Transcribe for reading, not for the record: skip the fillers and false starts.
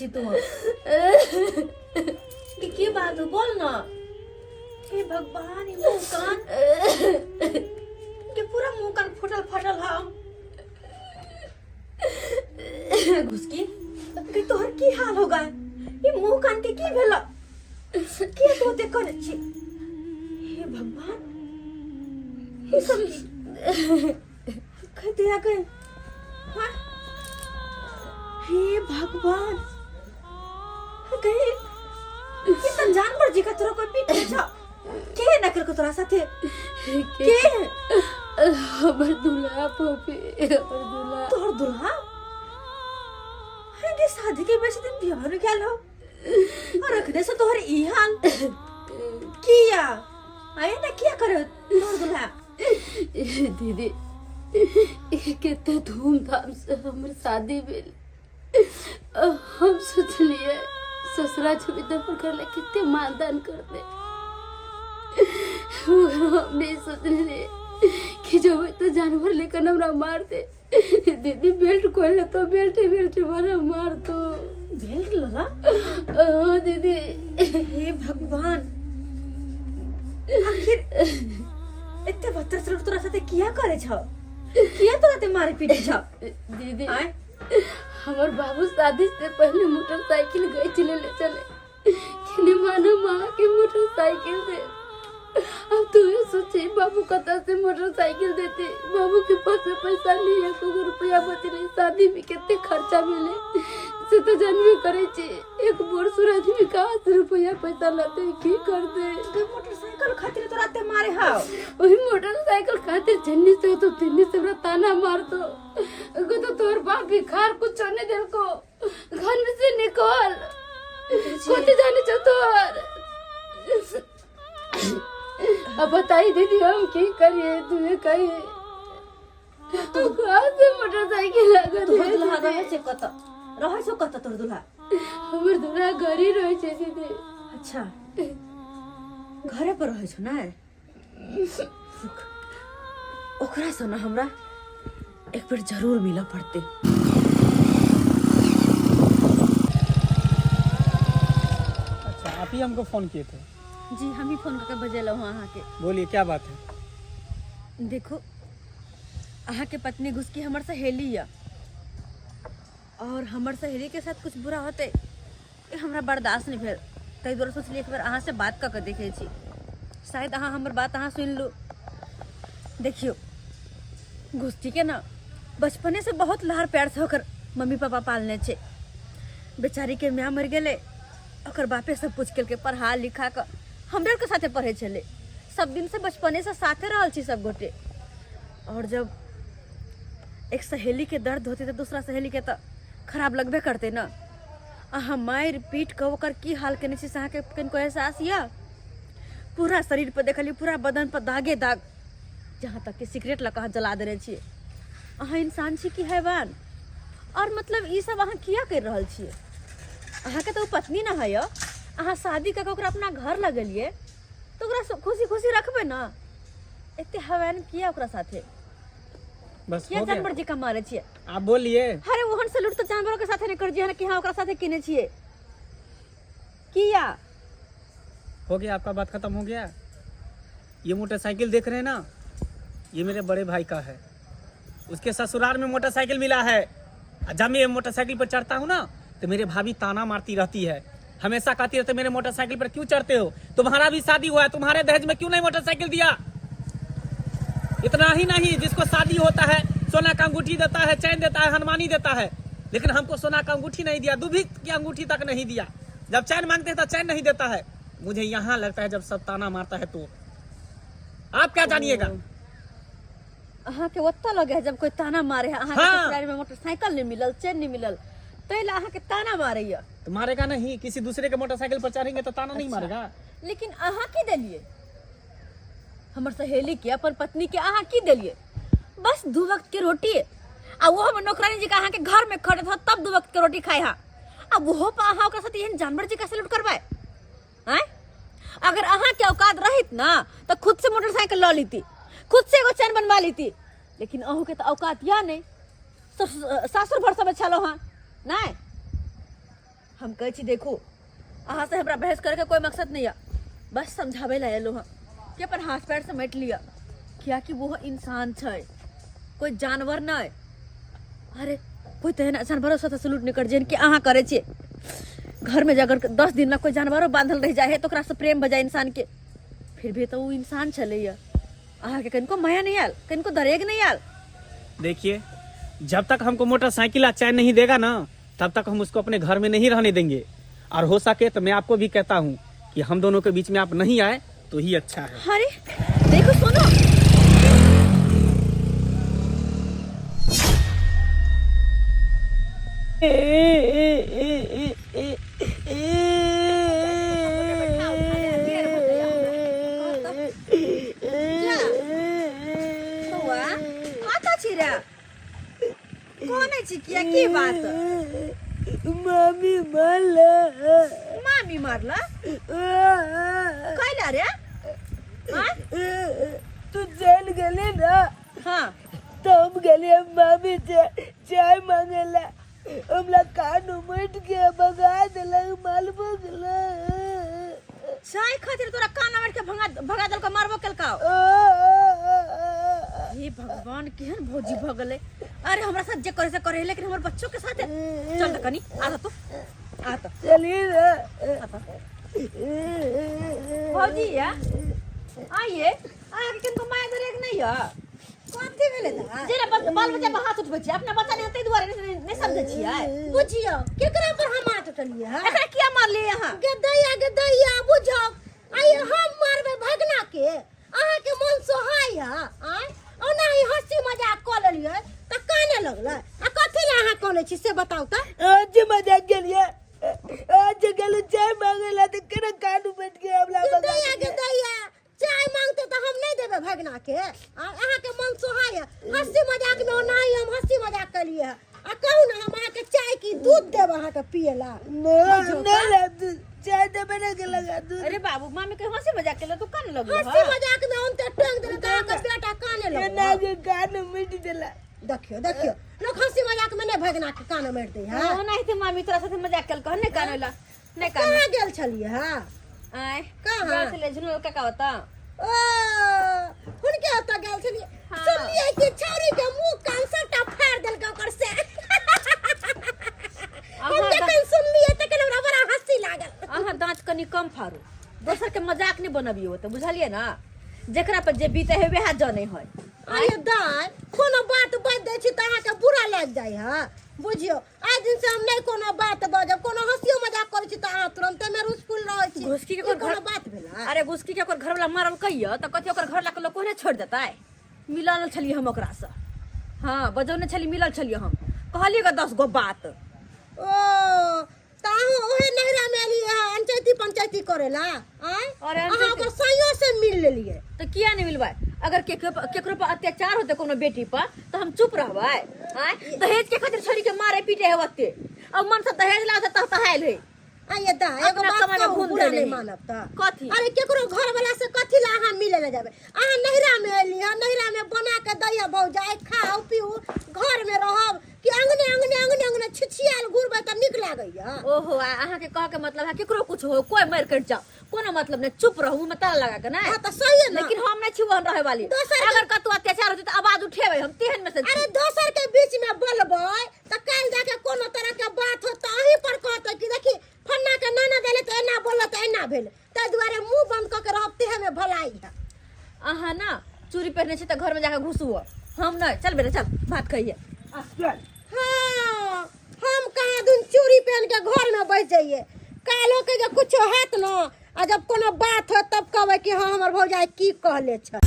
छी तू कि की बात हो बोल ना हे भगवान ई मुंह कान के पूरा मुंह कान फटल फटल हम घुसकी कि तोहर की हाल हो गए ई मुंह कान के की भेल के तो ते करे छी हे भगवान ई सब कह दिया गए हाँ? हे भगवान कहीं ये तो जानवर जी का तोरा कोई पीट छ के ना कर को तोरा साथे के हमर दूल्हा फोफी हमर दूल्हा तोहर दुल्हा है के शादी के बेसी दिन बियाह न गेल हो और रखने से तोहर ई हाल किया आए ना किया करे तोहर दुल्हा दीदी कते धूमधाम से हमर शादी भेल हम सोचलिए ससुरा छुपी दफन कर ले कितने मानदान करते मगर हम नहीं सोचले कि जब तो जानवर लेकर हमरा मार दे दीदी बेल्ट खोल ले तो बेल्ट बेल्ट मारा मार तो बेल्ट लगा हाँ दीदी हे भगवान आखिर एते बत्तर सलूट तोरा साथे किया करे छ किया तोरा ते मारे पीटे छ दीदी आय हमर बाबू शादी से पहले मोटरसाइकिल गए चले ले चले कि मानो माँ के मोटरसाइकिल दे अब तू ये सोचे बाबू कता से मोटरसाइकिल देते बाबू के पास में पैसा नहीं है को रुपया बचले शादी में कितने खर्चा मिले से तो जानबे करे छे एक बोर सुर आदमी कहाँ से रुपया पैसा लाते की करते ते मोटरसाइकिल खातिर तोरा ते मारे हाव वही मोटरसाइकिल खातिर झन्नी से तो तिन्नी से हमरा ताना मार दो को तो तोर बाप भिखार कुछ नहीं दिल को घर में से निकल कोते जाने छो तोर अब बताई दीदी हम की करिए तुम्हें कहिए कहाँ से मोटरसाइकिल लागल तोहर दुल्हा रहे छै कत रहे छौ कत तोहर दुल्हा हमर दुल्हा घरे रहे छै दीदी अच्छा घरे पर रहै छौ ने रुक ओकरा से ना हमरा एक बेर जरूर मिलऽ पड़तै अच्छा आप ही हमको फोन किए थे जी हम ही फोन करके बजेलहुँ हँ अहाँके बोलिए क्या बात है देखो अहाँके पत्नी घुसकी हमर सहेली यऽ और हमर सहेली के साथ कुछ बुरा होतै ई हमरा बर्दाश्त नहि भेल ताहि दुआरे सोचलियै एक बेर अहाँसँ बात कऽ कऽ देखै छी शायद अहाँ हमर बात अहाँ सुनि लू देखियौ घुसकी के ने बचपनेसँ बहुत लाड़ प्यारसँ ओकर मम्मी पापा पालने छै बेचारीके माय मरि गेलै ओकर बापे सब कुछ केलकै पढ़ा लिखा कऽ हमरे आरके साथे पढ़ै छलै सब दिनसँ बचपनेसँ साथे रहल छी सब गोटे आओर जब एक सहेलीके दर्द होतै तऽ दूसरा सहेलीके तऽ खराब लगबे करतै ने अहाँ मारि पीट कऽ ओकर की हाल केने छी से अहाँके कनिको एहसास यऽ पूरा शरीर पर देखलियै पूरा बदन पर दागे दाग जहाँ तक कि सिगरेट लऽ कऽ अहाँ जला देने छियै अहाँ इंसान छी कि हैवान आओर मतलब ई सब अहाँ किया करि रहल छियै अहाँके तऽ ओ पत्नी ने है यौ अहाँ शादी कऽ कऽ ओकरा अपना घर लगेलियै तऽ ओकरा खुशी खुशी रखबै ने एते हैवान किया ओकरा साथे बस किया हो गया जानवर जकाँ मारै छियै आप बोलिए अरे ओहन सलूट तऽ जानवरों के साथे नहि कर जे कि हाँ ओकरा साथे केने छियै किया हो गया आपका बात खत्म हो गया ये मोटरसाइकिल देख रहे हैं ना ये मेरे बड़े भाई का है उसके ससुराल में मोटरसाइकिल मिला है और जब मैं ये मोटरसाइकिल पर चढ़ता हूँ ना तो मेरे भाभी ताना मारती रहती है हमेशा कहती रहती है मेरे मोटरसाइकिल पर क्यों चढ़ते हो तुम्हारा भी शादी हुआ है तुम्हारे दहेज में क्यों नहीं मोटरसाइकिल दिया इतना ही नहीं जिसको शादी होता है सोना का अंगूठी देता है चैन देता है हनुमानी देता है लेकिन हमको सोना का अंगूठी नहीं दिया दुभी की अंगूठी तक नहीं दिया जब चैन मांगते हैं तो चैन नहीं देता है मुझे यहाँ लगता है जब सब ताना मारता है तो आप क्या जानिएगा अहाँके ओतऽ लगे है जब कोई ताना मारे है अहाँके हाँ। ससुराल में मोटरसाइकिल नहीं मिलल चैन नहीं मिलल ताहि लए अहाँके ताना मारैया तो मारेगा नहीं किसी दूसरे के मोटरसाइकिल पर चढ़ेंगे तो ताना नहीं मारेगा लेकिन अहाँ की देलियै हमर सहेली के अपन पत्नी के अहाँ की देलियै बस दू वक्त के रोटी आ वो हमर नौकरानी जी के अहाँके घर में खड़े था तब दू वक्त के रोटी खाए हा आ ओहो पर अहाँ ओकरा साथ एहन जानवर जी का सैल्यूट करबै आँय अगर अहाँके औकात रहित ना तऽ खुद से मोटरसाइकिल लऽ लीती खुद से एगो चैन बनवा लीती लेकिन अहूँके तऽ औकात यऽ नहि सासुर भर सब छलहुँ हँ नहि हम कहै छी देखू अहाँ से हमरा बहस करैके कोई मकसद नहीं है, बस समझाबै ला एलहुँ हँ कि अपन हाथ पैर समेट लिअ, कियाकि वो इंसान छै, कोई जानवर नहीं। अरे कोई तेहन जानवरों साथ सलूट नहीं कर जेहन कि अहाँ करै छियै। घर में अगर 10 दिन ला कोई जानवरो बांधल रह जाए है तो ओकरा से प्रेम भऽ जाए इंसान के, फिर भी तो वो इंसान छलैया। अहाँके कनिको माया नहीं आयल, कनिको दरेग नहीं आयल। देखिए जब तक हमको मोटरसाइकिल चैन नहीं देगा ना तब तक हम उसको अपने घर में नहीं रहने देंगे, और हो सके तो मैं आपको भी कहता हूँ कि हम दोनों के बीच में आप नहीं आए तो ही अच्छा है। अरे देखो सुनो, बौआ कतऽ छी रे, कोने छी, किया की बात? मामी मारला। मामी मारला? कैला रे? हाँ? तू जेल गेली ना? हाँ। तो हम गेलिए मामी से चाय मांगेला, हमला कान उमट के भगा देलक, मालबो गेला। चाय खातिर तोरा कान उमट के भगा देलको, मारबो केलको? हे भगवान, केहन भौजी भ गेलै। अरे हमरा साथ जे करे से करे, लेकिन हमर बच्चों के साथ। चल त कनी आ तू, आ त। चलिए ना। भौजी या आइए, अहाँके किनको माया धरे नहीं या? कथी भेलै दा? जेना बाल बच्चा पर हाथ उठबै छियै, अपना बच्चा नहीं ताहि दुआरे नहीं समझै छियै। बुझियौ केकरा पर हम हाथ उठलियै हँ? एकरा किया मारलियै अहाँ? गदैया गदैया बुझौ, आइ हम मारबै भगना के, अहाँके मन सोहाय है? आँय ओना ही हंसी मजाक कऽ लेलियै तऽ काने लगलै, आ कथी लए अहाँ कानै छी से बताउ तऽ। आज मजाक गेलियै, आज गेलू चाय मांगे ला तऽ केना कान उमट के हमरा भगा गदैया देलियै। गदैया चाय मांगते तऽ हम नहीं देबै भगना के। आ अहाँके मन सोहाय है? हंसी मजाक में ओना ही हम हंसी मजाक कलियै है। आ कहू ना, हम अहाँके चाय की दूध देब अहाँके पिए ला? नहीं नहीं ला दूध, चाय देबे नहीं के लगा दूध। अरे बाबू, मामी के हंसी मजाक केलक तू कान लगलो? हंसी मजाक में ओनते टांग देलक तऽ अहाँके बेटा काने लगलो। केना के कान उमट देला। देखियो देखियो, लोग हंसी मजाक में नहीं भगना के कान मारि दै है। ओनाहिते मामी तोरा साथे मजाक केलको हन, नहीं कान होला, नहीं कान। कहाँ गेल छलियै हँ? आय कहाँ? गेल छलियै झुनल काका ओतऽ। ओ हुनके ओतऽ गेल छलियै? हाँ। सुनलियै कि छौरी के मुंह कान सबटा फाड़ि देलकै ओकर से। हम जखन सुनलियै तखन हमरा बड़ा हंसी लागल। अहाँ दाँत कनि कम फाड़ू, दोसर के मजाक नहीं बनबियौ तऽ, बुझलियै ना? जेकरा पर जे बीते है वएह जानै है। अरे दाय, कोनो बात बाजि दै छी तऽ अहाँके बुरा लागि जाइ है। बुझियौ आइ दिन से हम नहि कोनो बात बाजब, कोनो हंसियो मजाक करै छी तऽ अहाँ तुरन्ते मे रुसफुल रहै छी। घुसकी के ई ओकर कोनो घर बात भेलै? अरे घुसकी के ओकर घरवाला मारल कहियो तऽ कथी ओकर घर के लोग कोने छोड़ि देतै? मिलल छलियै हम ओकरासँ, हाँ बजौने छलियै, मिलल छलियै हम, कहलियै ग 10 गो बात। ओ तऽ अहूँ ओहे नैहरा मे एलियै हँ अनचैती पंचैती करै ला? आँय अरे अहाँ अनचैती- ओकर साइयो से मिल लेलियै? तऽ किया नहीं मिलबै? अगर केकरो पर अत्याचार होतै कोनो बेटी पर तऽ हम चुप रहबै? आँय दहेज के खातिर छोड़ी के मारे पीटे है ओते, अब मन से दहेज ला तऽ तहायल है। आइए दा, एगो अपना बात कमाइ में कहू, घूम बुरा देने नहीं है। मानब तऽ। कथी? अरे केकरो घर वाला से कथी ला अहाँ मिले ला जाबे? अहाँ नैहरा में एली हँ, नैहरा में बना के दैया भौजाई, खाउ पीऊ, घर में रहब कि अंगने अंगने अंगने अंगने छिछियाल घुरबै तऽ नीक लागैया? ओहो, आ अहाँके कह के मतलब है केकरो कुछ हो, कोई मर कट जाओ, कोनो मतलब नहीं, चुप रहू, मुंह में ताला लगा के ना। हाँ तऽ सही है ना। लेकिन हम नहीं छी ओहन रहे वाली। दोसर के- अगर कतौ अत्याचार होतै तऽ आवाज उठेबै हम, तेहन में से छी। अरे दोसर के बीच में बोलबै तऽ काल्हि जाके कोनो तरह के बात होत तऽ अहीं पर कहतै कि देखी फन्ना के नाना देले तऽ एना बोलल तऽ एना भेल। ताहि दुआरे मुंह बंद कऽ के रहब तेहे में भलाई है। अहाँ ना चूड़ी पहिरने छी तऽ घर में जाके घुसू, हम नहीं। चल बेटा चल, भात खाइए। हाँ हम कहाँ दिन चूड़ी पहन के घर में बैठ जाइए, काल्हो के जब कुछो हैत न आ जब कोनो बात होत तब कहबै कि हाँ हमर भौजाई की कहले छै।